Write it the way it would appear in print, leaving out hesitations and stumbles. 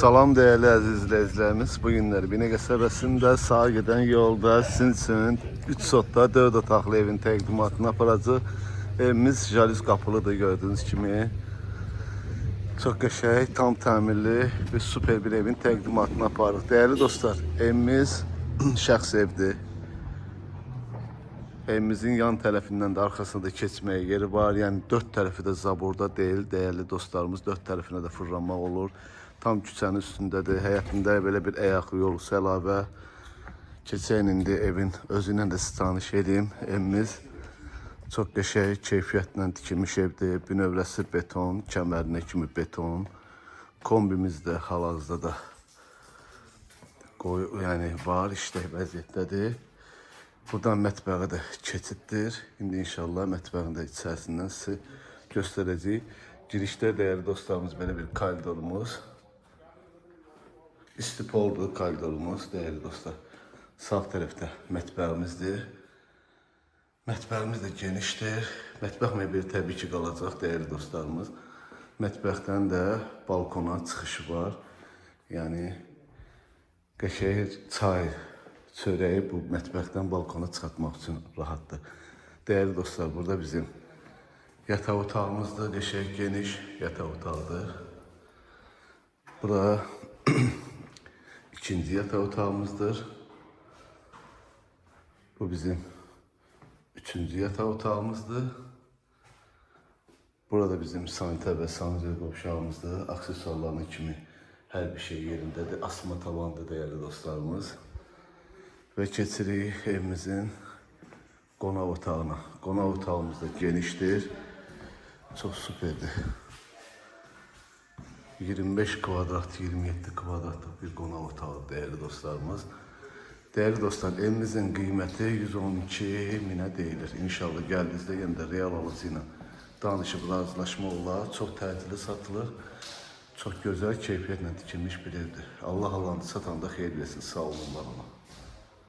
Salam değerli əziz izləyicilərimiz. Bu günlər Binə qəsəbəsində sağa gedən yolda sizin üçün 3 sotda 4 otaqlı evin təqdimatını aparacaq. Evimiz jalüz qapılıdır gördüyünüz kimi. Çox qəşəng, tam təmirli və super bir evin təqdimatını aparırıq. Dəyərli dostlar, evimiz şəxsi evdir. Evimizin yan tərəfindən də arxasında da keçməyə yeri var. Yəni dörd tərəfi də zaborda deyil, dəyərli dostlarımız, dörd tərəfinə də fırlanmaq olur. Tam küçənin üstündədir. Həyətində belə bir ayaqlı yol əlavə. Keçən indi evin özü ilə də sizi tanış edeyim. Evimiz çox qəşəng keyfiyyətlə tikilmiş evdir. Bünövrəsi beton, kəmərinə kimi beton. Kombimiz də hal-hazırda da qoy, yəni var, işlək vəziyyətdədir. Buradan mətbəxə də keçiddir. İndi inşallah mətbəxin də içərisindən sizə göstərəcəyik. Girişdə dəyərli dostlarımız belə bir koridorumuz. İstipoldur koridorumuz dəyərli dostlar. Sağ tərəfdə mətbəximizdir. Mətbəximiz də genişdir. Mətbəx mebeli təbii ki qalacaq dəyərli dostlarımız. Mətbəxdən də balkona çıxışı var. Yəni qəşəng çay, çörəyi bu mətbəxdən balkona çıxartmaq üçün rahatdır. Dəyərli dostlar, burada bizim yataq otağımızdır. Qəşəng geniş yataq otağıdır. Bura ikinci yataq otağımızdır. Bu bizim üçüncü yataq otağımızdır. Burada bizim sanitar və sanitar qovşağımızdır. Aksesuarlarına kimi hər bir şey yerindədir. Asma tavandır dəyərli dostlarımız. Və keçirik evimizin qonaq otağına. Qonaq otağımız da genişdir. Çox superdir. 25 kvadrat, 27 kvadratlıq bir qonaq otağı dəyərli dostlarımız. Dəyərli dostlar, evimizin qiyməti 112 minə deyilir. İnşallah gəldiyinizdə yenə də real alıcı ilə danışıb razılaşma olar. Çox təcili satılır. Çox gözəl keyfiyyətlə tikilmiş bir evdir. Allah alanı satanda xeyir versin. Sağ olun, var olun.